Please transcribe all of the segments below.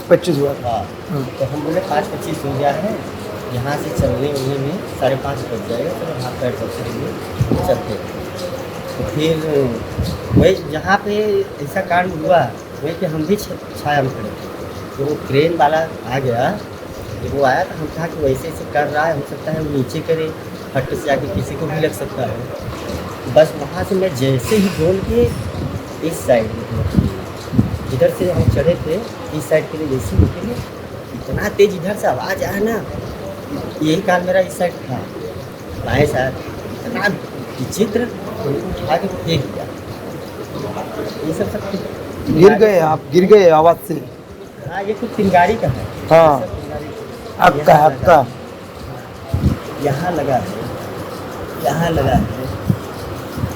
5:25 हुआ था। हाँ, तो हम बोले 5:25 हो गया है, यहाँ से चलने उलने में 5:30 बज जाएगा, चलो हाथ पैर चलते लिए चलते हैं। तो फिर वही जहाँ पे ऐसा कांड हुआ, वही पे हम भी छाया में खड़े थे। तो वो क्रेन वाला आ गया, जब वो आया तो हम कहा कि वैसे ऐसे कर रहा है, हो सकता है वो नीचे करे, फट से आके किसी को भी लग सकता है। बस वहाँ से मैं जैसे ही बोल के इस साइड में जिधर से हम चढ़े थे इस साइड के लिए जैसे निकले, इतना तेज इधर से आवाज़ आया ना, यही कान मेरा इस साइड था, बाएं साइड, इतना विचित्र, उनको उठा के फेंक दिया। ये सब सब गिर गए आप? गिर गए आवाज से? हाँ, ये कुछ चिंगारी का है। हाँ। ये सब चिंगारी का। आपका यहाँ आपका लगा, यहाँ लगा है, यहाँ लगा है,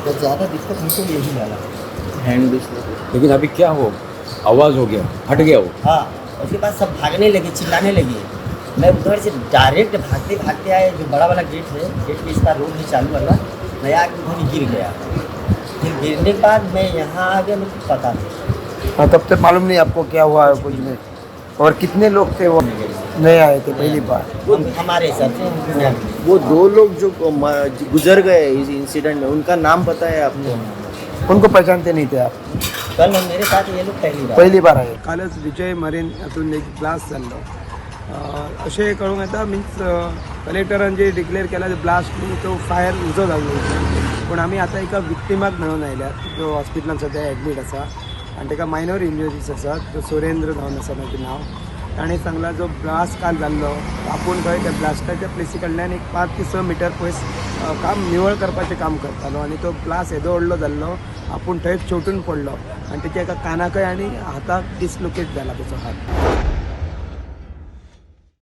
तो ज़्यादा दिक्कत हमको यही लगा। हैंड भी। लेकिन अभी क्या हो, आवाज़ हो गया, फट गया वो। हाँ, उसके बाद सब भागने लगे, चिल्लाने लगे। मैं उधर से डायरेक्ट भागते भागते आए, जो बड़ा वाला गेट है, गेट के इस पार रोड है चालू वाला, मैं आके उधर ही गिर गया। फिर गिरने के बाद मैं यहाँ आ गया, मुझे पता नहीं। हाँ, तब तक मालूम नहीं आपको क्या हुआ है कुछ नहीं। और कितने लोग थे वो नए आए थे पहली बार? हम हमारे हिसाब से हमको नहीं मिले। वो दो लोग जो गुजर गए इस इंसिडेंट में, उनका नाम पता है आपको? उनको पहचानते नहीं थे आप? कल हम मेरे साथ ये लोग पहली बार। पहिली बार आहे। कालच विजय मरीन हातून एक ब्लास्ट जाल्लो। अशें कळूंक येता, मिन्स कलेक्टरान जे डिक्लेअर केला ब्लास्ट न्हू, तो फायर उजो जाल्लो। पूण आमी आतां एका विक्टिमाक मेळून आयल्यात, जो हॉस्पिटलान सद्या एडमीट आसा आनी ताका मायनर इंजरीज आसात, जो सुरेंद्र जावन आसा ताचें नांव। ताणें सांगलां, जो ब्लास्ट काल जाल्लो, आपूण थंय त्या ब्लास्टाच्या प्लेसी कडल्यान एक 5 ते 6 मिटर पयस काम निवळ करपाचें काम करतालो आनी तो ब्लास्ट येदो व्हडलो जाल्लो, आपूण थंय शेंवटून पडलो आनी तेच्या एका कानाकय आनी हाताक डिसलोकेट जाला ताचो हात।